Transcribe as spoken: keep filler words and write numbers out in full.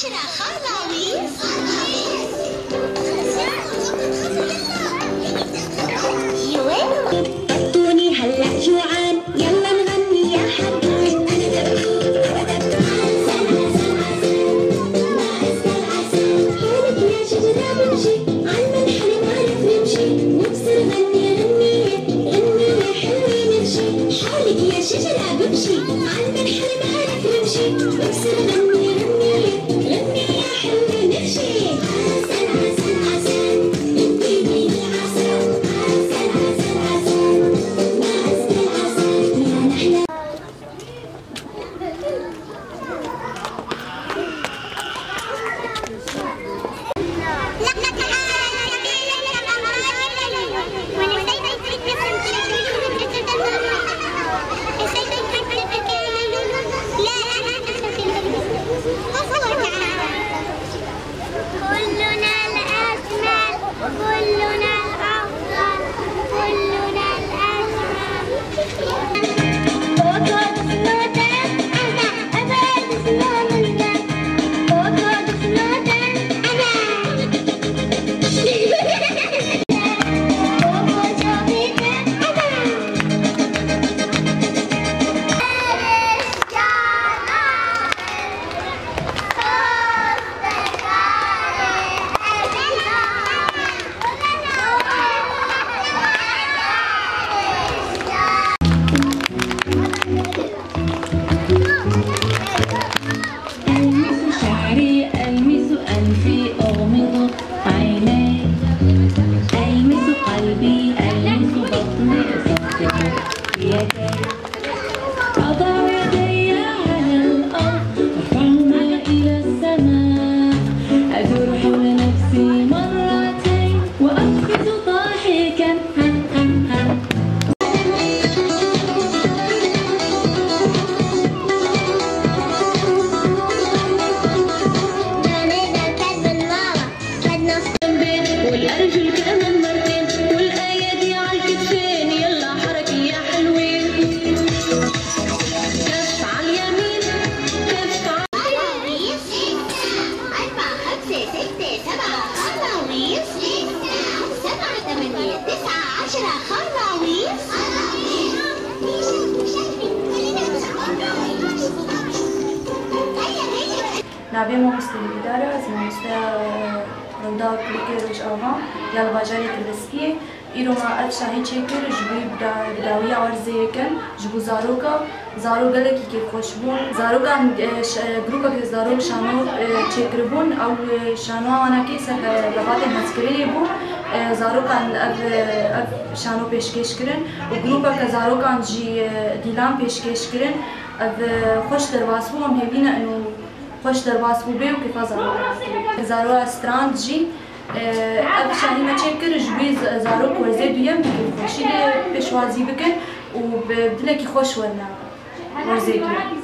شرا خالاوي. يوين؟ قطوني هلأ جوعان، يلا نغني يا حبوب. أنا دبدوب، أنا دبدوب. عسل، عسل، عسل، ما أزكى العسل. حولك يا شجرة بمشي، عالمنحل بعرف نمشي. نبصر غني غنية، غنية حلوة نمشي. حولك يا شجرة بمشي، عالمنحل بعرف نمشي. نبصر غني غنية، غنية حلوة نمشي. عسل، عسل، عسل، اديني العسل. عسل، عسل، عسل، ما أزكى العسل. يا نحلة. كلنا الأجمل، كلنا الأفضل، كلنا الأجمل. ألمس شعري، ألمس أنفي، أغمض عيني. ألمس قلبي، ألمس بطني، أصفق بيدي. أضع يدي على الأرض، أرفعهما إلى السماء. أدور حول نفسي مرتين، وأقفز ضاحكا. ها، ها، ها. والأرجل كمان مرتين، والأيادي عالكتفين، يلا حركي يا حلوين. كف عاليمين، كف ع- أربعة، خمسة، ستة، سبعة، خلاويص. سبعة، ثمانية، تسعة، عشرة، خلاويص. Navê mamosteyê Dîdar e, ez mamosteya, e, Rewda Kulîkê Rojava ya li bajarê Tirbeskiyê. Îro me ev şahî çêkir, ji bo bi da-, bi dawiya werzê yekem, ji bo zaroka, zarok gelekî kêfxweş bûn. Zarokan, e, ş-, e, grûpeke zarok şano, e, çêkiribûn. Ew, e, şanoya wana kê ser, e, xebatên hezkirinê bû. E, zarokan ev, e, ev şano pêşkêş kirin û grûpeke zarokan jî, e, dîlan pêşkêş kirin. Ev, e, xweş derbas bû, em hêvî ne ino xweş derbas bû bê û kêfa zarokan bû. Zaroya Strand jî, e, ev şahî me çêkir, ji bo zarok werzê duyem bi kêfxweşî lê pêşwazî bikin û bi dilekî xweş werine werzê duyem.